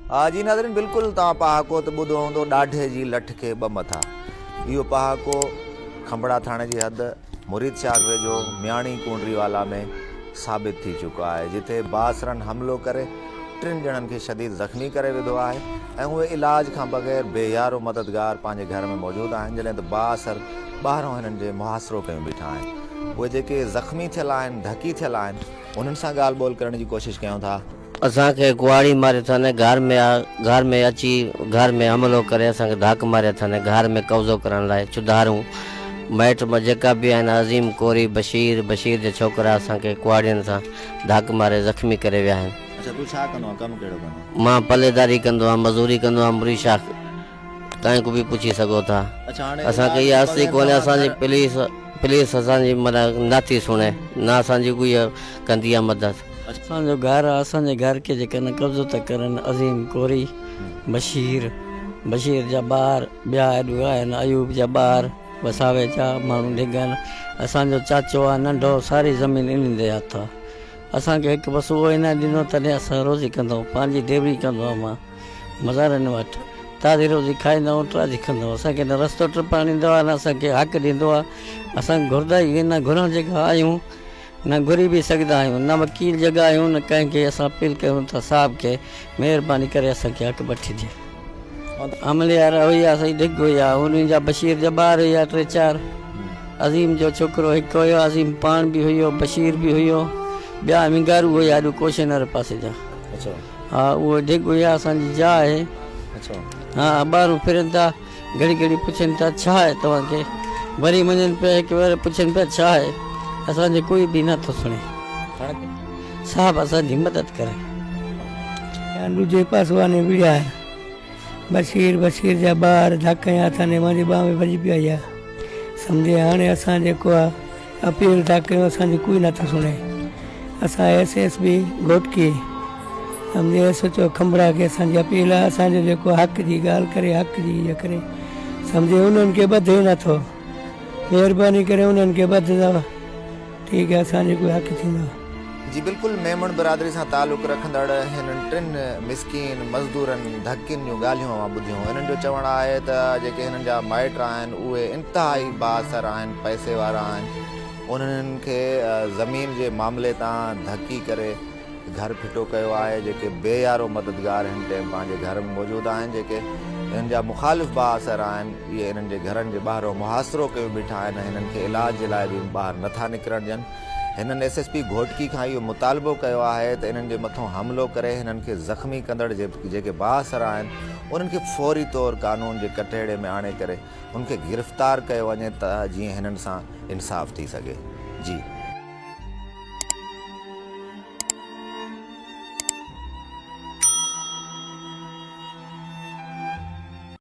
جي ناظرين بلڪل توهان پهاڪو ته ٻڌو هوندو ڏاڍي جي لٺ کي ٻه مٿا. اهو پهاڪو کنڀڙا ٿاڻي جي حد مريد شاخ ويجهو مياڻي ڪونڊري والا ۾ ثابت ٿي چڪو آهي جتي بااثرن حملو ڪري ٽن ڄڻن کي شديد زخمي ڪري وڌو آهي ۽ اهي علاج کان بغير بي يار و مددگار پنهنجي گهر ۾ موجود آهن جڏهن ته بااثر ٻاهران هنن جي محاصرو ڪيون بيٺا آهن اهي جيڪي زخمي ٿيل آهن ڌڪي ٿيل آهن انهن سان ڳالهه ٻولهه ڪرڻ جي ڪوشش ڪيون ٿا. اسان کي ڪهاڙي ماري اٿن گهر ۾ گهر ۾ اچي گهر ۾ حملو ڪري اسان کي ڌڪ ماري اٿن گهر ۾ قبضو ڪرڻ لاء چوڌارون مائٽ جيڪا به آهن عظيم ڪوري بشير بشير جا ڇوڪرا اسان کي ڪهاڙين سان ڌڪ ماري زخمي ڪري ويا آهن. اڇا تون ڇا ڪندو آهين ڪم ڪهڙو ڪندو آهين. مان پليداري ڪندو آهيان مزوري ڪندو آهيان مريد شاخ ڪنهن کان به پڇي سگهو ٿا. اسان کي اها هستي ڪونهي اسان جي پوليس پوليس اسان جي معنيٰ نه ٿي سڻي نه اسان جي ڪوئي ڪندي آهي مدد. اسان جو گهر آ اسان جي گهر کي جيڪڏهن قبضو ٿا ڪرن عظيم ڪوري بشير بشير جا ٻار ٻيا ايڏو آهن ايوب جا ٻار وساوي جا ماڻهو ڍڳ آهن اسان جو چاچو آ ننڍو ساري زمين انهن جي هٿ آ اسان کي هڪ بس اهو انعام ڏنو تڏهن اسان روزي ڪندو پنهنجي ڊيوري ڪندو آهيان مان مزارن وٽ تازي روزي کائيندا آهيون تازي کندو اسان کي نه رستو ٽپڻ ڏيندو آهي نه اسان کي حق ڏيندو آهي اسان گهردا ئي نه گهرڻ جيڪا آهيون نه گهري به سگهندا آهيون نه وڪيل جڳا آهيون نه ڪنهن کي اسان اپيل ڪيون ٿا صاحب کي مهرباني ڪري اسان کي حق وٺي ڏي. حملي وارا هيا سائين ڍڳ هيا انهن جا بشير جا ٻار هيا ٽي چار عظيم جو ڇوڪرو هڪ هيو عظيم پاڻ به هيو بشير به هيو ٻيا ونگارو هيا اڏو ڪوشن واري پاسي جا ها اهو ڍڳ هيا اسان جي جاء آهي ها ٻارون ڦرن ٿا گهڙي گهڙي پڇن ٿا ڇا آهي توهان کي وري وڃن پيا هڪ ور پڇن پيا ڇا آهي اسان جي ڪوئي به نه ٿو سڻي صاحب اسان جي مدد ڪري. يا ڏوجهي پاسو آني وڙهيا آهن بشير بشير جا ٻار ڌڪ هنيا اٿن ۽ مانجي ٻانهن ۾ ڀڄي پيا هيا سمجهي هاڻي اسان جيڪو آ اپيل ٿا ڪيون اسان جي ڪوئي نٿو سڻي اسان ايس ايس بي گهوٽڪي سمجهي ايس ايچ او کنڀڙا کي اسان جي اپيل آ اسان جو جيڪو حق جي ڳالهه ڪري حق جي اها ڪري سمجهي انهن کي ٻڌي نٿو مهرباني ڪري انهن کي ٻڌندا ٺيڪ آ اسان جو ڪوئي حق ٿيندو. جي بلڪل ميمڻ برادري سان تعلق رکندڙ هنن ٽن مسڪين مزدورن ڌڪين جون ڳالهيون اوهان ٻڌيون. هنن جو چوڻ آهي ته جيڪي هنن جا مائٽ آهن اهي انتهائي بااثر آهن پئسي وارا آهن انهن کي زمين جي معاملي تان ڌڪي ڪري گهر ڦٽو ڪيو آهي جيڪي بي يارو مددگار هن ٽيم پنهنجي گهر ۾ موجود آهن جيڪي هنن جا مخالف بااثر آهن اهي هنن جي گهرن جي ٻاهرو محاصرو ڪيو بيٺا آهن ۽ هنن کي علاج جي لاء به ٻاهر نٿا نڪرڻ ڏين. هنن ايس ايس پي گهوٽڪي کان اهو مطالبو ڪيو آهي ته انهن جي مٿون حملو ڪري هنن کي زخمي ڪندڙ جيڪي بااثر آهن انهن کي فوري طور قانون جي ڪٽهڙي ۾ آڻي ڪري ان کي گرفتار ڪيو وڃي ته جيئن هنن سان انصاف ٿي سگهي. جي.